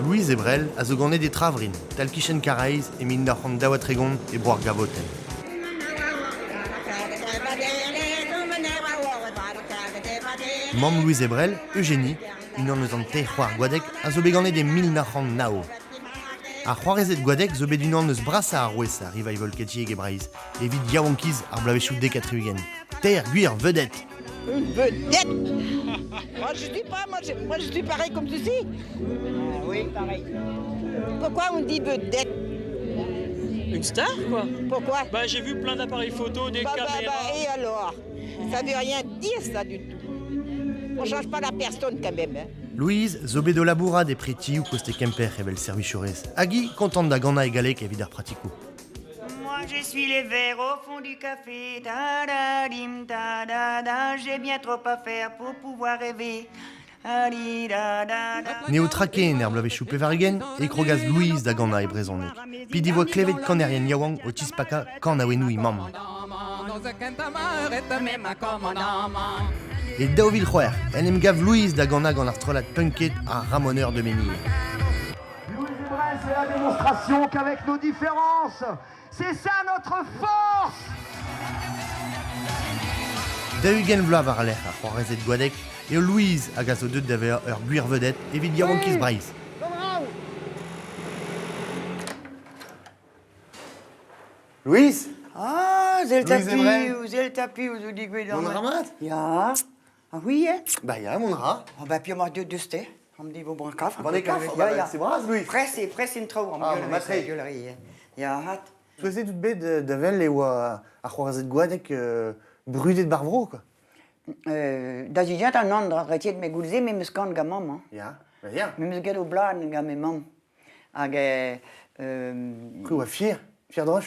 Louise Ebrel a zo ganet e Travrin, tal-kichen Karaez e 1932 e bro ar Gavotenn. Mamm Louise Ebrel, Eugénie, unan eus an teir c'hoar Goadeg, a zo bet ganet e 1909. Ar c'hoarezed Goadeg zo bet unan eus brasañ arouez ar revival keltiek e Breizh evit yaouankiz ar bloavezhioù 70. Teir gwir vedette. Une vedette. Moi je dis pas, moi je suis pareil comme ceci. Ah oui, pareil. Pourquoi on dit vedette? Une star, quoi. Pourquoi? Bah, j'ai vu plein d'appareils photo, des Bah, bah, caméras. bah, et alors? Ça veut rien dire, ça, du tout. On change pas la personne, quand même. Hein. Louise zo bet o labourat e pretioù koste Kemper evel servichourez. Hag hi kontant da ganañ e galleg evit ar pratikoù. Moi je suis les verres au fond du café, ta da dim ta da da, j'ai bien trop à faire pour pouvoir rêver. N'eo tra ken er bloavezhioù 80 e krogas Louise da ganañ e brezhoneg. P'he devoa klevet kanerien yaouank o tispakañ kanaouennoù he mamm. E 2006 en em gav Louise da ganañ gant ar strollad punked ar Ramoneurs de Menhir. C'est la démonstration qu'avec nos différences, c'est ça notre force. 40 vloaz war-lerc'h ar c'hoarezed Goadeg eo Louise hag a zo deuet da vezañ ur gwir vedette evit yaouankiz Breizh. Louise? Ah, zel Louise Ebrel. tapiou, zel tapiou zo digouezhet Mont a ra mat? Ya. Ah oui, hein? Bah ya, mont a ra. Ah bah puis moi deux deux ste. On me dit bon bon kaf. Bon kaf, bah, c'est bras, Louis. Press e press in traoù Ah, matre. Ya hat. Souezhet out bet da wel e oa ar c'hoarzhed Goadeg brudet bar vro, quoi. Da zidiat an an dra retiet me goulze me 'meus kant gant mamm. Hein. Ya, bah ya. Me 'meus get o blaen gant me mamm. Hag C'hwi oa fier, fier droch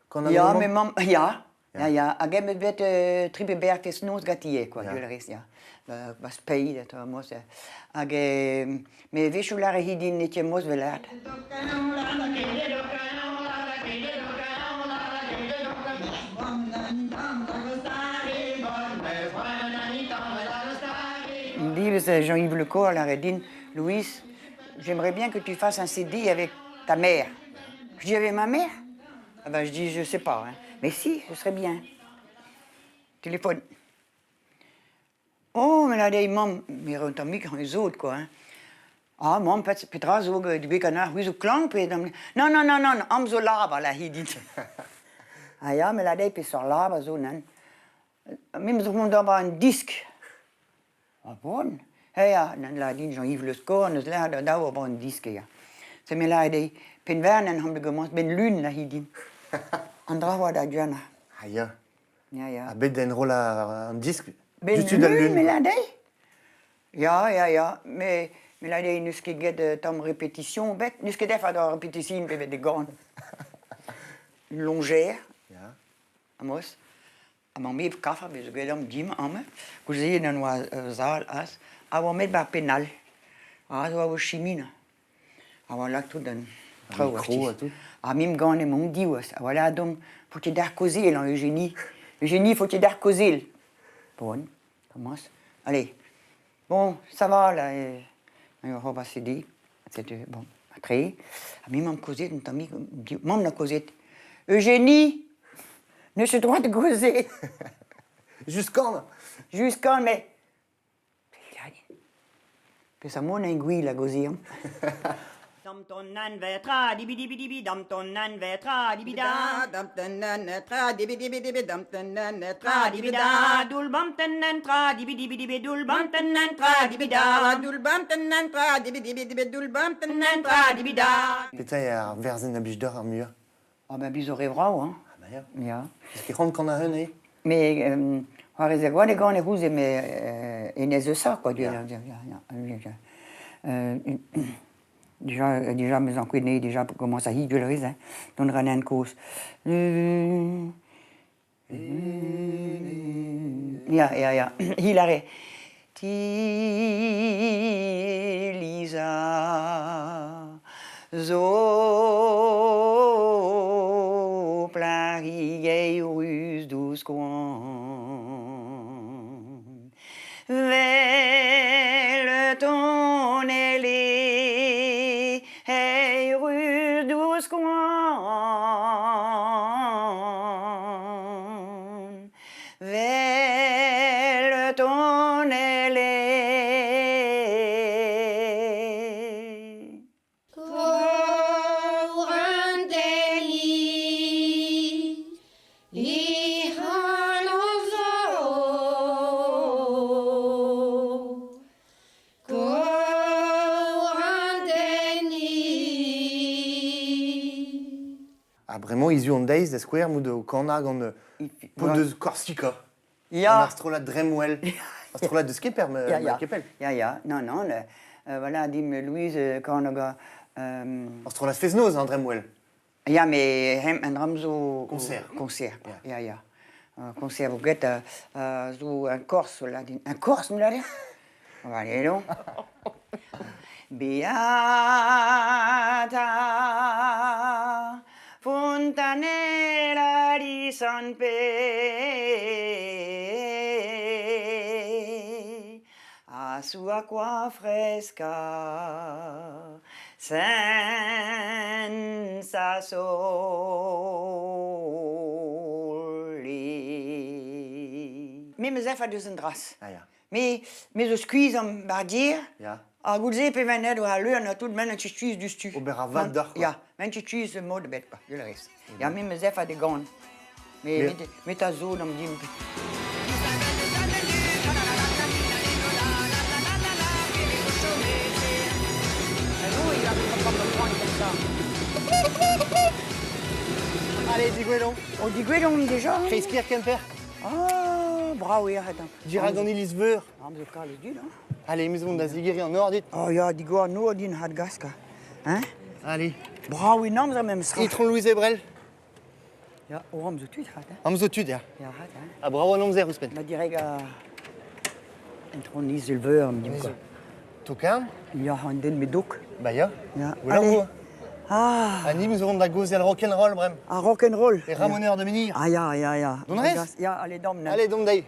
Gant Ya, me mamm, ya. Ya, ya. Hag em eus bet tri pe ber fest-noz ganti eo, quoi, gwell a rez, ya. Ba speiz, eta, moz. Hag me 'wechoù lâre hi din n'eo ket moz 'vel Diwezh Jean-Yves Le Corre lâre din, Louise, j'aimerais bien que tu fasses un CD avec ta mère. Je dis, avec ma mère? Ah ben, je dis, je sais pas. Hein. Mais si, ce serait bien. Téléphone. Oh, mais là, dezhi mamm, me un tammig an zod, quoi. Hein. Ah, mamm, petra zo du bet ar zo klañv pe... Non, non, non, non, am zo lavar, la hi dit. Ah ya, mais la dezhi peseurt lavar zo, nan. Me zo mont d'ober un disk. Ah bon? He ya, nan la din Jean-Yves Le Scorn, neus lec'h da daou ober un disk, ya. Se me lâre dezhi, penn-vernen han bet gomañs, benn lun la hi din. An dra oa da Diana. Ah ya. Ya, ya. Ha bet da enrollañ an disk Ben diouzhtu d'al lun, lun. me lâre dezhi. Ya, ya, ya, me, me lâre dezhi n'eus ket get tamm répétition bet, n'eus ket def da répétition pe bet de gant. Une longère. Ya. Amos. Ha mamm eo kafar bez gwell am dimp amañ. Koulz an oa sal az. A oa met bar penn all. Ha zo a oa chimina. A oa lak tout an traoù micro ha tout. Ha mim gane mont diwezh. A oa lâret deomp, faut ket dar kaozeal, hein, Eugénie. Eugénie, faut ket dar kaozeal. Bon, commence. Allez. Bon, ça va là. Et, on va s'aider. C'était bon. Après, ha me mamm kaozeet un tammig, mamm 'na kaozeet. Eugénie, n'eus ket droit de gaozeal. Jusqu'en Jusqu'en, mais Peseurt mont en gwil a gaozean. Dam ton nan vetra dibi dibi dibi dam ton nan vetra dibi da Dam ton nan tra dibi dibi dibi dam ton nan tra tra dibi dibi da da dul bam ten nan tra dibi dibi dibi dul bam ten nan tra dibi da dul bam ten nan tra dibi dibi dibi dul bam ten nan tra dibi da. Petra eo ar werzenn a blij deoc'h ar muiañ? Ah ben biz zo re vrav, hein. Ah bah ya. Ya. Est-ce qu'il rentre quand a un, eh? Mais c'hoarvez a gwall e gant e c'houze, mais hennezh eus ça, quoi. Ya. Déjà, déjà, mes ankouenez, déjà, commence à hi gwell rez, hein. Dont ran kozh. Ya, ya, ya. Hi lâre Ti Liza zo plac'hig ruz dous koant. Vel ton ele. ton aile. Ha bremañ hiziv an deiz, da skouer, mout o kanañ gant paotr deus Korsika. Ya. An ar strollad Dremmwel. Ar strollad deus Kemper, ma, Ya, ya. Kepel. Ya, ya. Non, non. Voilà, dim Louise kan hag Ar strollad fest-noz, hein, Dremmwel. Ya, mais hem an dram zo... Concert. Concert, quoi. Ya, ya. Concert vo get zo un Corse, là, din. Un Corse, me l'a Allez, donc. Beata Fontanella di San Pe a sua acqua fresca senza soli. Me 'meus afer deus an dras. Ah ya. Me, me zo skuizh am bardier. Ya. Ha goude-se pe ven aet war al leur na tout, men a skuizh diouzhtu. Ober a vad deoc'h, quoi. Ya, men skuizh mod ebet, quoi, je le reste. Ya, me 'meus afer de gan. Me, me ta zo d'am dimp. Allez, digwelomp. Oh, digwelomp déjà. Hein. Kreiz-kêr Kemper. Ah, brav eo attends. Dirak an iliz-veur. Amzer kalz dud, hein. Allez, me zo da zigeriñ an nor dit. Oh ya, digor an nor din had gaska. Hein? Allez. Brav eo amzer memes tra. Itron Louise Ebrel. Ya, o amzer tud hat, hein. Amzer tud, ya. Ya, hat, hein. Ha brav an amzer ouzhpenn. Ma direk a... Intron Izelveur, am dim, quoi. Tokarn? Ya, an den me dok. Ba ya. Ya. Gwelloc'h Allez. vo. Ah, Ha ni 'meus da gaozeal rock'n'roll brem. a rock'n'roll. Les Ramoneurs de Menhir. Ah ya, ya, ya. Dont rez? Ya, allez, dom, nan. Allez, domp dezhi.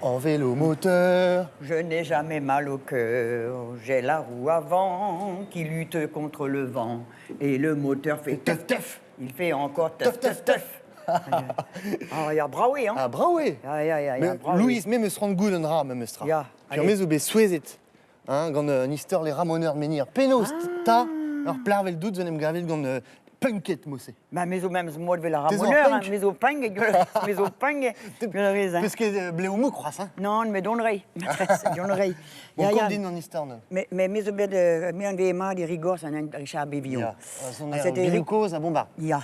En vélo moteur. Je n'ai jamais mal au cœur, j'ai la roue avant qui lutte contre le vent. Et le moteur fait teuf teuf. Il fait encore teuf teuf teuf. Ah, ya, bravo, hein. Ah, bravo eo. Ya, ya, ya, ya, Me, bravo. Louise, me 'meus c'hoant goût an dra memes tra. Ya, Puis allez. me zo bet souezhet, hein, gant un istor les Ramoneurs de Menhir. Penaos ta ur plac'h vel dout zo en em gavet gant punket mosse. Ma me zo memes mod vel ar Te zo ramoneur, punk. hein, me zo punk, me zo punk, gwell hein. Peus ket blev mouk c'hoazh, hein. Non, me don rei, don rei. Bon, Ya, kont ya. din an istor neuze. Mais, mais me zo bet, me an vez mat e rigor an Richard Bévillon. Ya, son Ah, er c'était binoù kozh a bombard. Ya,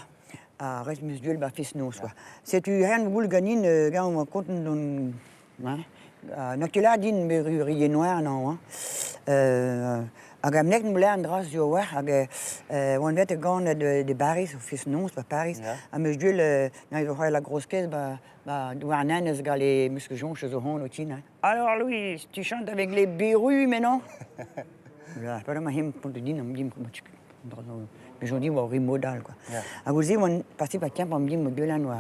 a rest meus duel ba fest-noz, quoi. Setu hen goul ganin, gant oa kontent don... Hein? Na ket la din me rie noir, non, hein. Hag am nek an dra zo war, hag oan bet gant de, de Paris, o fest-noz ba Paris, Ya. ha meus duel, na evo c'hoari la grosse caisse, ba, ba, war nan eus gant les muscles jonches zo hon o tin, hein. Alors Louis, tu chantes avec les berrues maintenant? Ja, pa ma hem pont din am dim Mais j'en dis oa ri modal quoi. Ya. Hag ouzé oan parti pa kemp am dim delan oa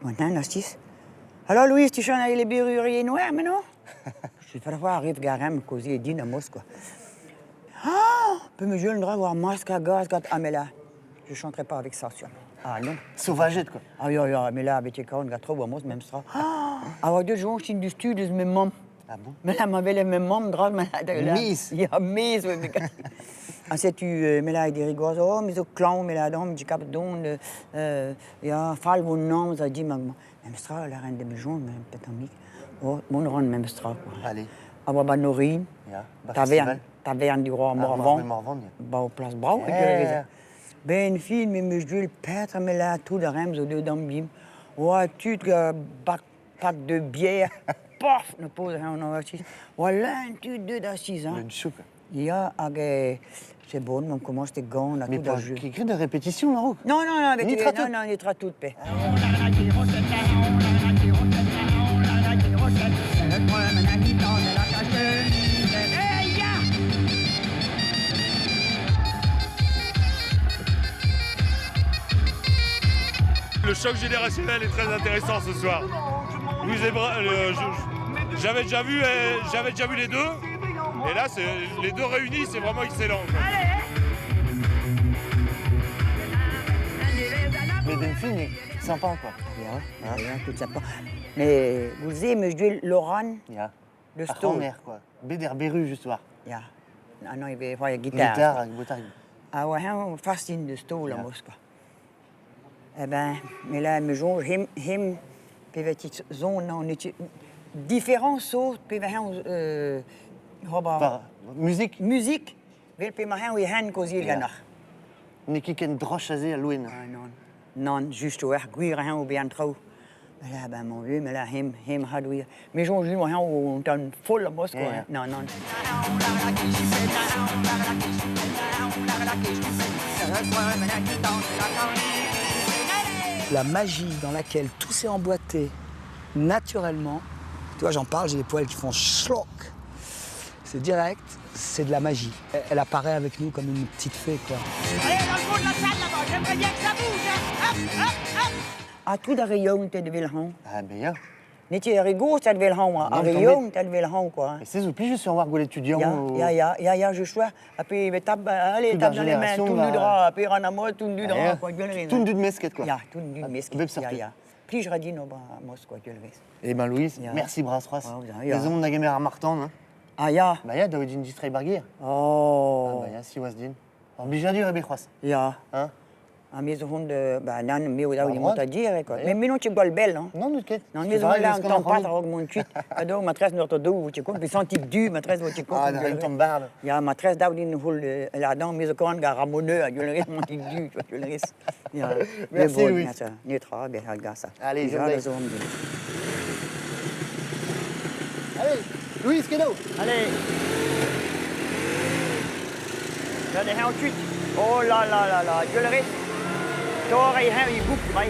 oan nan astis. Alors Louise, tu chantes avec les berruriers noirs maintenant? Je suis pas la fois arrive garem causer din amos quoi. Ah, peut me jeune dra war masque à gaz gat ah mais là, je chanterai pas avec ça sûr. Ah non. Sauvaget, quoi. Ah ya ya, mais là avec kaon gat tro amos même stra. Ah, ah deux jours sin du stud eus me mamm. Ah bon? Mais là, ma belle me mamm dra ma là. Miz. Ya, miz, ouais, mais Ah, setu, me là, des rigors, oh, mais zo clown, me là, dom, di kap don, ya, fall von nom, ça dit, ma, même stra, la reine de mejon, mais peut-être un mic. Oh, mon ran, même stra, quoi. Allez. Ah, bah, bah, norin. Ya, ba Taverne, festival. taverne du roi Ah, Morvan. Morvan, ya. Ba, au place brau, Yeah. Ben fin, me meus duel petra, me là, tout de rem, zo deux dam bim. Ouais, tu te bac, pack de bière, paf, ne pose rien, on en six. Voilà, tu deux d'assises, hein. Le chou, quoi. Ya, hag c'est bon, on commence tes gants, là, Mais tout à pas jeu. qui crie de répétition, là, Non, non, non, avec Nitra non, tout. non, nitra tout, paix. Le choc générationnel est très intéressant ce soir. Louise Ebra, j'avais déjà vu, j'avais déjà vu les deux. Et là, c'est, les deux réunis, c'est vraiment excellent, quoi. Mais Delphine est sympa, quoi. Ya, ya, tout sympa. Mais gouze 'meus deuet Loran Ya. deus Ar taol. c'haner, quoi. Bet er Beru, just war. Ya. Ah non, il avait c'hoari gitar. Gitar hag botar. Ah oa eñ fastin deus taol Ya. am eus, quoi. Eh ben, me la me soñj hem, hem pe vez son non, n'eo différent so pe vez eñ ober Par musique muzik vel pe ma eñ e hen kozil Ya. ganeoc'h. N'eo ket ken droch aze al loen. Ah non, non, just oer gwir eñ ober an traoù. Mais là, ben, mon vieux, mais là, hem, hem hadouir. Me soñj du eñ on tan foll am eus, quoi. Ya, ya. Non, non. La magie dans laquelle tout s'est emboîté naturellement. Tu vois, j'en parle, j'ai les poils qui font schlock. C'est direct, c'est de la magie. Elle, elle apparaît avec nous comme une petite fée, quoi. Allez, dans le fond de la salle là-bas, j'aimerais bien que ça bouge, hein. Hop, hop, hop. Ha tout ar re yaouank tet evel hañ. Ah ben ya. N'eo ket ar re gozh tet evel hañ, ar Non, re tombé. yaouank tet evel hañ, quoi. Et c'est zo plijus sur war gwelet tud Ya, yaouank. ya, ya, ya, ya, je choix. Ha pe me tap, allez, Tout tap ar dans les mains, génération tout va- du drap, pe ran a tout du Ah, drap, ya. quoi, gwell rez. Tout du mesket, quoi. Ya, tout du mesket, bep ya, seurt. ya. Plij ra din ober mos, quoi, gwell rez. Eh ben Louise, Ya. merci bras roas. Ah, ya. Ez on da gemer ar martan, hein. Ah, ya. Ba ya, daout din distrei bargir. Oh. Ah, ba ya, siwazh din. Ur blijadur eo bet c'hoazh. Ya. Hein? Ha me zo hont de, ba nan, me o daou Ba, di mont droit. a dire, quoi. Ya. Mais me non ket gwall bell, hein. Non, n'out ket. Non, C'est me zo pareil, là eus un gant tamm ar pat c'horn. a-raok mont kuit. Ha do, matresse n'eur to dou, tu comptes, pe sentit du, matresse vo tu comptes. Ah, un tamm barbe. Ya, matresse daou din houl la dent, me zo korn gant ramoneux, hag ul rez mont du, tu vois, ul rez. Ya. Merci, Louise. Netra, ben, hag gasa. Allez, Ja, journée. da zo an din. Allez, Louise, kedo. Allez. J'en ai un kuit. Oh là là là là, gwell rez. Tor e heñ e gouk, bai.